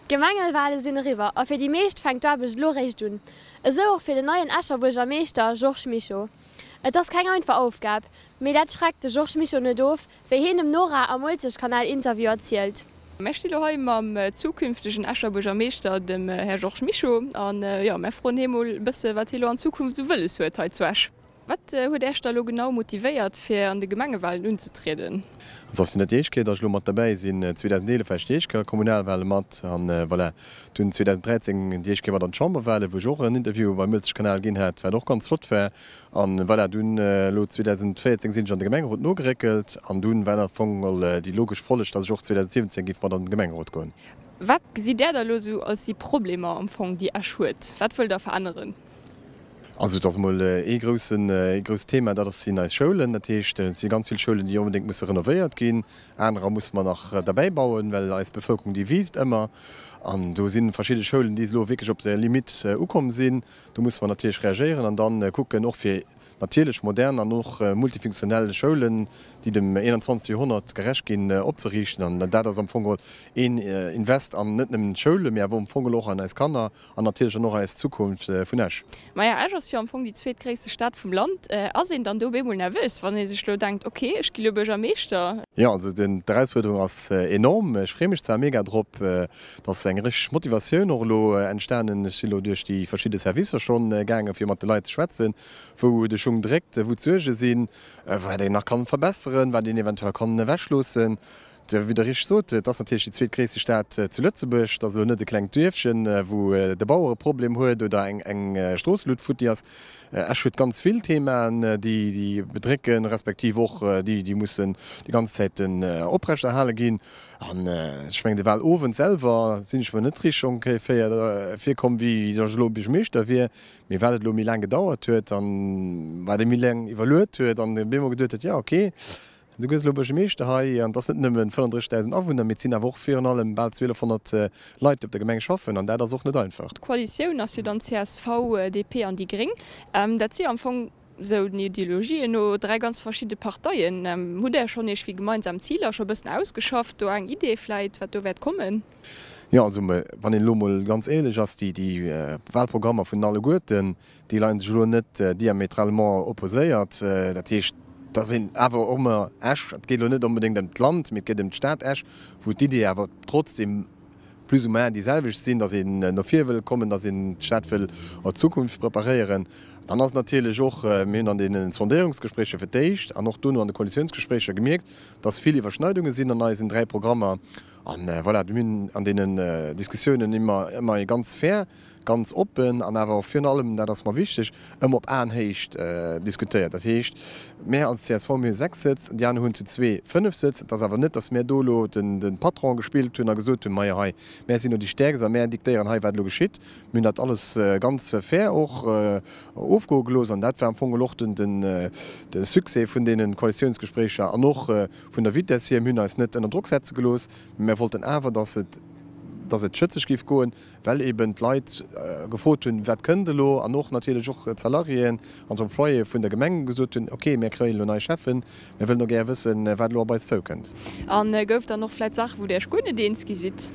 D'Gemengewale sinn eriwwer a fir déi meescht fänkt d'Aarbecht elo réischt un. Esou och fir den neien Escher Buergermeeschter Georges Mischo. Et ass keng einfach Aufgab, mee dat schreckt de Georges Mischo net of, wéi hien dem Nora am Uelzechtkanal-Interview erzielt. Mär sti lo hei mam zukünftegen Escher Buergermeeschter, dem Här Georges Mischo, an jo, mär froen hie mol e bësse wat hie lo an Zukunft esou wëlles huet hei zu Esch. Wat huet Äech da lo genau motivéiert fir an de Gemengewalen unzetrieden? Et ass jo net déi éischt Kéier, datt ech elo mat derbäi sinn. 2011 war ech déi éischt Kéier Kommunalwale mat an voilà, dunn 2013 déi éischt Kéier mat an d'Chamberwale, wou ech och en Interview beim Uelzechtkanal ginn hat, wat och ganz flott war. An voilà, dunn elo 2014 sinn ech an de Gemengerot nogeréckelt an dunn war am Fong déi logesch Folleg, datt ech och 2017 géif mat an de Gemengerot goen. Wat gesitt Där da elo esou als déi Problemer am Fong, déi Esch huet? Wat wëllt Der veränneren? Also et ass emol ee groussen, ee grousst Thema, dat ass sinn eis Schoulen. Dat heescht, et si ganz vill Schoulen, déi onbedéngt musse renovéiert ginn. Anerer musse mer nach derbäi bauen, well eis Bevëlkerung, déi wiisst ëmmer. An do si verschidde Schoulen, déi elo wierklech op der Limite ukomm sinn. Do musse mer natierlech reagéieren an da kucken, och fir natierlech modern an och multifunktionell Schoulen, déi dem 21. Joerhonnert gerecht ginn, opzeriichten. An dat ass am Fong geholl een Invest an net nëmmen d'Schoule, mee awer am Fong geholl och an eis Kanner An natierlech dann och eis Zukunft vun Esch. Maja, Esch ass jo am Fong déi zweetgréisste Stad vum Land. Ass een dann do op eemol nervös, wann ee sech lo denkt, ok, ech gi lo Buergermeeschter? Jo, also d'Erausfuerderung ass enorm. Ech freeë mech zwar mega drop, et ass eng richteg Motivatioun och elo entstanen. Ech si lo duerch déi verschidde Servicer schonn gaangen, fir mat de Leit ze schwätzen, wou de Schung dréckt, wou d'Suerge sinn, wat een nach kann verbesseren, wat een eventuell kann ewechloossen. Wéi Der richteg sot, et ass natierlech déi zweetgréisste Stad zu Lëtzebuerg. Et ass elo net e klengt Duerfchen, wou de Bauer e Problem huet oder eng Stroossluut futti ass. Esch huet ganz vill Themaen, déi déi bedrécken, respektiv och déi, déi mussen déi ganz Zäit oprechterhale ginn. An ech mengen, de Wahlowend selwer sinn ech mer net richteg ongeféier virkomm, wéi datt ech elo Buergermeeschter wier. Mee wat et elo méi laang gedauert huet an wat ee méi laang iwwerluet huet an op eemol geduet huet, jo okay, Du gëss elo Buergermeeschter hei an et ass net nëmmen 35.000 Awunner, mee et sinn awer och virun allem bal 1.200 Leit, déi op der Gemeng schaffen an dat ass och net einfach. D'Koalitioun ass jo dann csv, DP an déi Gréng. Dat si jo am Fong, esou den Ideologien no, 3 ganz verschidde Parteien. Hutt Där schonn iergwéi gemeinsam Ziler scho e bëssen ausgeschafft, do eng Idee vläit, wat do wäert kommen? Jo, also wann een elo mol ganz éierlech ass, déi Wahlprogrammer vun alleguerten, déi leien sech elo net diamétralement opposéiert. Dat heescht, et ass een awer och ëmmer Esch, et geet elo net onbedéngt ëm d'Land, mee et geet ëm d'Stad Esch, wou d'Idee awer trotzdem plus ou moins déi selwecht sinn, datt een no vir wëll kommen, datt een d'Stad wëll op d'Zukunft preparéieren. Dann ass natierlech och, mir hunn an deenen Sondéierungsgespréicher fir d'éischt an och dono an de Koalitiounsgespréicher gemierkt, datt vill Iwwerschneidunge sinn an eisen 3 Programmer. An voilà, mir hunn an deenen Diskussiounen ëmmer, ëmmer ganz fair, ganz oppen an awer och virun allem, dat ass mer wichteg, ëmmer op Aenhéicht diskutéiert. Dat heescht, mär als csv, mir hu 6 Sëtz, déi aner hunn zu zwee 5 Sëtz. Et ass awer net, datt mär do elo de Patron gespillt hunn a gesot hunn, majo hei, mär sinn elo déi Stäerkst a mär diktéieren hei, wat elo geschitt. Mir hunn dat alles ganz fair och ofgoe gelooss an dat war am Fong och de Succès vun deene Koalitiounsgespréicher an och Vun der Vitess hier, mir hunn eis net ënner Drock setze gelooss, mä mir wollten awer, dass et, dass et schëtzeg géif goen, well eben d'Leit gefrot hunn, wat kënnt elo, an och natierlech och d'Salariéen an d'Employéë vun der Gemeng gesot hunn, okay, mir kréien elo nei Cheffen, mir wëllen och gär wëssen, wat elo op eis zoukënnt. A gouf dann och vläit Saachen, wou Der Iech guer net eens gi sidd?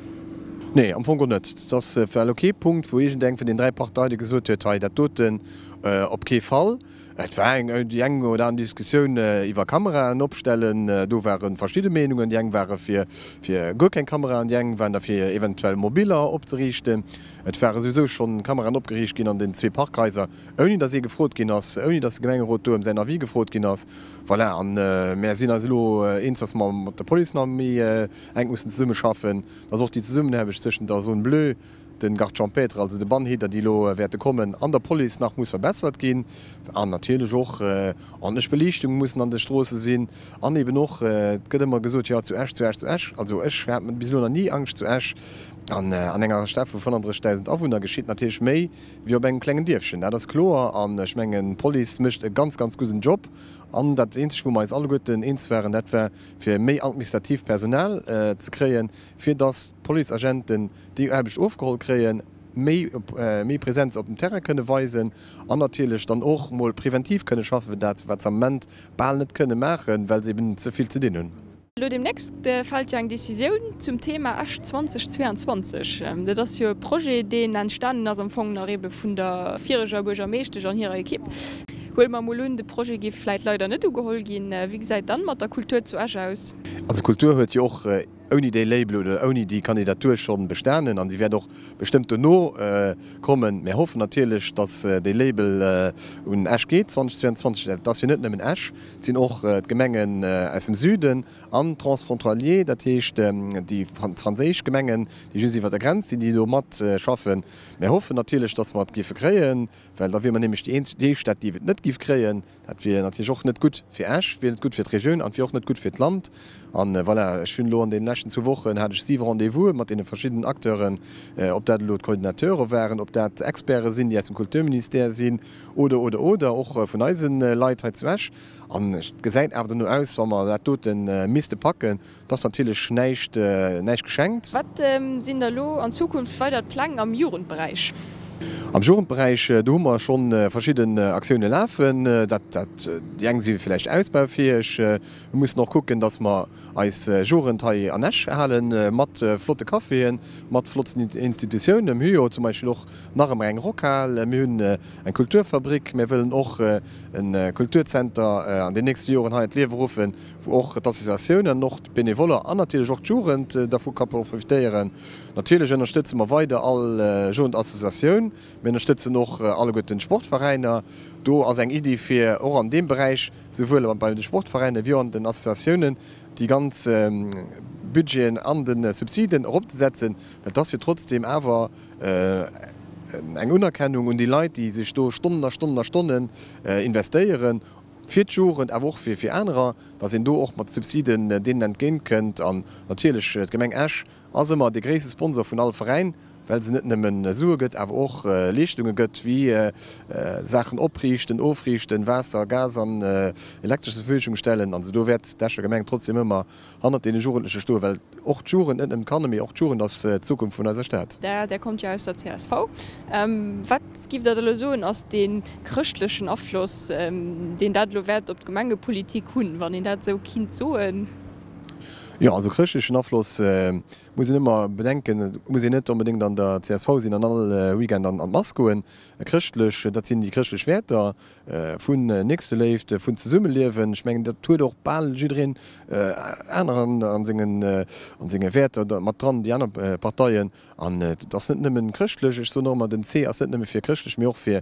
Nee, am Fong och net. Et ass war elo kee Punkt, wou iergendeng vun den 3 Parteide gesot huet, hei dat doten op kee Fall. Et war eng déi eng oder aner Diskussioun iwwer Kameraen opstellen. Do ware verschidde Meenungen. Déi eng ware fir fir guer keng Kameraen, déi eng waren derfir eventuell Mobiller opzeriichten. Et ware souwisou schonn Kameraen opgeriicht ginn an den zwee Parkhaiser, ouni datt ee gefrot ginn ass, ouni datt de Gemengerot do ëm säin Avis gefrot ginn ass. Voilà, an mär sinn eis elo eens, datt mer mat der Police nach méi enk mussen zesummeschaffen, datt och déi Zesummenaarbecht zwëschent der Zone bleue, den Garde champêtre, also de Bannhitter, déi elo wäerte kommen, an der Police nach muss verbessert ginn an natierlech och ordentlech Beliichtung mussen an de Stroosse sinn an eben och, et gëtt ëmmer gesot, jo zu Esch, zu Esch, zu Esch, also ech hat bis elo nach ni Angscht zu Esch an an enger Stad vu 35.000 Awunner geschitt natierlech méi wéi op engem klengen Dierfchen, dat ass kloer an ech mengen d'Police mécht e ganz, ganz gudden Job an dat eenzegt wou mer eis alleguerten eens waren, dat war fir méi administratiivt Personal ze kréien, fir dass d'Policeagenten déi Aarbecht ofgeholl kréien, méi méi Präsenz op dem Terrain kënne weisen an natierlech dann och mol preventiv kënne schaffen, dat wat se am Moment bal net kënne maachen, well se eben ze vill ze dinn hunn. Elo deemnächst fält jo eng Decisioun zum Thema Esch 2022. Dat ass jo e Projet, deen entstanen ass am Fong nach ebe vun der vireger Buergermeeschtesch an hirer Ekipp. Huele mer emol un, de Projet géif vläit leider net ugeholl ginn. Wéi gesäit dann mat der Kultur zu Esch aus? Also Kultur huet jo och ouni dee Label oder ouni déi Kandidatur scho bestanen an si wäert och bestëmmt dono kommen. Mir hoffen natierlech, datt dee Label un Esch geet 2022. Dat ass jo net nëmmen Esch, et sinn och d'Gemengen aus dem Süden an d'Transfrontaliers, dat heescht déi franséisch Gemengen, déi just iwwer der Grenz sinn, déi do matschaffen. Mir hoffen natierlech, datt mer et géife kréien, well da wiere mer nämlech déi eenzeg Stad, déi et net géif kréien. Dat wier natierlech och net gutt fir Esch, wier net gutt fir d'Regioun an wier och net gutt fir d'Land. An voilà, ech hunn elo an deene leschten zwou Wochen hat ech siwe Rendez-vouse mat deene verschiddenen Acteuren, ob dat elo d'Coordinateure waren, ob dat Experte sinn, déi aus dem Kulturministère sinn oder, oder, oder, och vun eise Leit hei zu Esch. An et gesäit awer dono aus, wa mer dat dote misste packen, Et ass natierlech näischt näischt geschenkt. Wat sinn da lo an Zukunft weider d'Pläng am Jugendberäich? Am Jugendberäich, do hu mer schonn verschidden Aktioune lafen. Dat, dat, déi eng si villäicht ausbaufäeg. Mir mussen och kucken, dass mer eis Jugend hei an Esch halen, mat flotte Caféen, mat flotten Institutiounen. Mir hu jo zum Beispill och nach ëmmer eng Rockhal, mir hunn eng Kulturfabrik, mir wëllen och e Kulturzenter an den nächste Joren hei an d'Liewe ruffen, wou och d'Associatiounen an och d'Benevoller an natierlech och d'Jugend dervu ka profitéieren. Natierlech ënnerstëtze mer weider all Jugendassociatioun. Mir ënnerstëtzen och alleguerten d'Sportveräiner. Do ass eng Iddi fir och an deem Beräich, souwuel bei de Sportveräiner wéi och an den Associatiounen, déi ganz Budgeten an de Subsiden eropzesetzen, well et ass jo trotzdem awer eng Unerkennung un déi Leit, déi sech do Stonnen a Stonnen a Stonnen investéieren. fir d'Jugend, awer och fir anerer, datt een do och mat Subsiden deenen entgéint kënnt. An natierlech, d'Gemeng Esch ass ëmmer dee gréisste Sponsor vun all Veräin, well se net nëmme Sue gëtt, awer och Leeschtunge gëtt, wéi Saachen opriichten, ofriichten, Waasser, Gas an Elektresch zur Verfügung stellen. Also do wäert d'Escher Gemeng trotzdem ëmmer hannert deene Jugendleche stoen, well och d'Jugend, net nëmmen d'Kanner, mee och d'Jugend ass d'Zukunft vun eiser Stad. Der kommt jo aus der csv. Wat giff Der da elo soen, ass dee chrëschtlechen Afloss, deen dat elo wäert op d'Gemengepolitik hunn, wann een dat esou kinnt soen? Jo, also chrëschtlechen Afloss muss een ëmmer bedenken, et muss een net onbedéngt an der csv sinn an all Weekend an d'Mass goen. Chrëschtlech, dat sinn déi chrëschtlech Wäerter, Vun Nächsteléift, vun Zesummeliewen. Ech mengen, dat huet och bal jiddereen aneren a senge Wäerter mat dran, déi aner Parteien. An et ass net nëmmen chrëschtlech. Ech soen och ëmmer, den C ass net nëmme fir chrëschtlech, mee och fir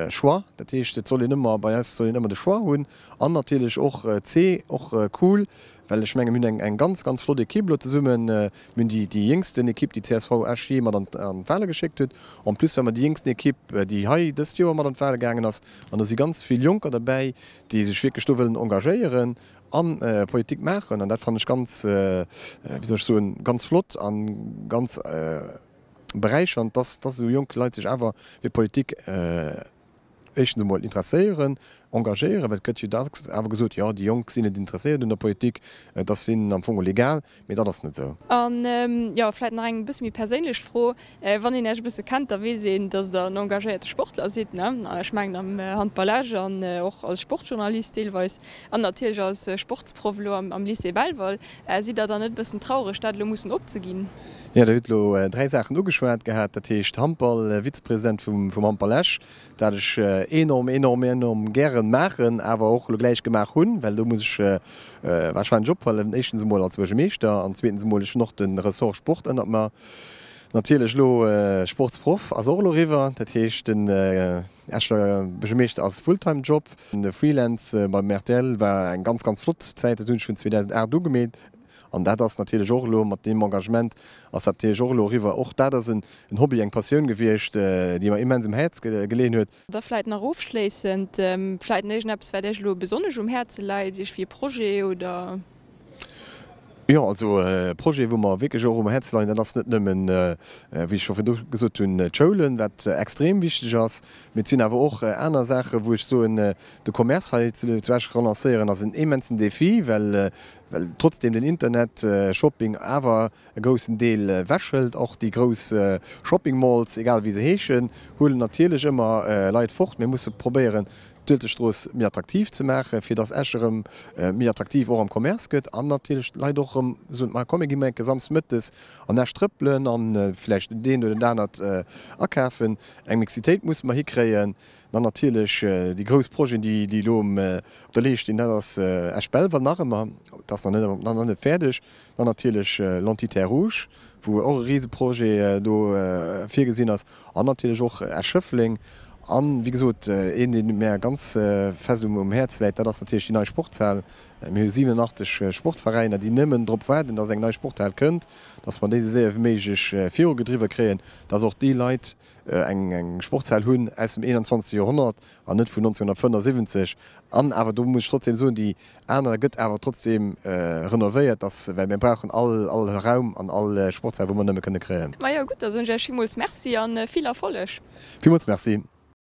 Choix. Dat heescht, et soll een ëmmer, bei eis soll een ëmmer de Choix hunn. An natierlech och C, och cool, well ech menge mir hunn eng ganz, ganz flott Equipe elo zesummen. Mir hunn déi jéngsten Equipe, déi csv Esch jee mat an d'Wale geschéckt huet. En plus war mer déi jéngsten Equipe, déi hei dëst Joer mat an d'Wale gaangen ass. An do si ganz vill Jonker derbäi, déi sech wierklech do wëllen engagéieren a Politik maachen. An dat fannen ech ganz, wéi soll ech soen, ganz flott a ganz beräichernd, dass esou jonk Leit sech awer fir Politik éischtens emol interesséieren, engagéieren, well et gëtt jo dacks awer gesot, jo déi Jonk sinn net interesséiert un der Politik, et ass hinnen am Fong egal, mee dat ass net esou. An jo, vläit nach eng e bësse méi perséinlech Fro, Wann een Iech e bësse kennt, da weess een, datt Der en engagéierte Sportler sidd, ne? Ech mengen am Handball Esch an och als Sportjournalist deelweis an natierlech als Sportsproff elo am Lycée Belval. Sidd Der dann net e bëssen traureg, dat elo mussen opzeginn? Jo, Der hutt elo 3 Saachen ugeschwat gehat, dat heescht Handball, Vizepresident vum Handball Esch, dat ech enorm, enorm, enorm gären maachen, awer och elo gläich gemaach hunn, well do muss ech warscheinlech ophalen, éischtens emol als Buergermeeschter an zweetens emol, ech hunn och de Ressort Sport ënnert mer. Natierlech elo Sportsproff ass och elo eriwwer, dat heescht den Escher Buergermeeschter ass Fulltime Job. De Freelance beim rtl war eng ganz, ganz flott Zäit, dat hunn ech vun 2008 u gemeet. An dat ass natierlech och elo mat deem Engagement ass dat natierlech och elo eriwwer. Och dat ass en Hobby, eng Passioun gewiescht, déi mer immens um Häerz geleeën huet. Da vläit nach ofschléissend, vläit iergendeppes, wat Iech elo besonnesch um Häerze läit, iergwéi e Projet oder? Jo, also e Projet, wou mer wierklech och um Häerz leien, dat ass net nëmmen, wéi ech scho virdu gesot hunn, d'Schoulen, wat extrem wichteg ass, mee et sinn awer och aner Saachen, wou ech soen, de Commerce hei zu Esch relancéieren ass en immensen Défi, well well trotzdeem den Internet Shopping awer e groussen Deel ewechhëlt. Och déi grouss Shopping Malls, egal wéi se heeschen, huelen natierlech ëmmer Leit fort. Mir musse probéieren. D'Uelzechtstrooss méi attraktiv ze maachen, fir dass Esch erëm méi attraktiv och am Commerce gëtt an natierlech d'Leit och erëm soen, ma komm mir gi mol eng Kéier samsdes mëttes an Esch trëppelen an vläicht dat eent oder dat anert akafen. Eng Mixitéit musse mer hikréien. Dann natierlech déi grouss Projeten, déi elo op der Lee stinn, dat ass Esch-Belval nach ëmmer, dat ass nach net fäerdeg. Dann natierlech l'Entité Rouge, wou och e Riseprojet do virgesinn ass, an natierlech och Esch-Schëffleng. An, wéi gesot, een, dee mär ganz fest um Häerz läit, dat ass natierlech déi nei Sportshal. Mir hu 87 Sportveräiner, déi nëmmen drop waarden, dass eng nei Sporthal kënnt, dass mer déi esou séier wéi méiglech virugedriwwe kréien, dass och déi Leit eng Sportshal hunn aus dem 21. Joerhonnert an net vun 1975. An awer, do muss ech trotzdem soen, déi aner gëtt awer trotzdem renovéiert, dass, well mir brauchen all, all Raum an all Sportshal, wou mer nëmme kënne kréien. Majo gutt, da soen ech Iech villmools Merci a vill Erfolleg. Villmools Merci.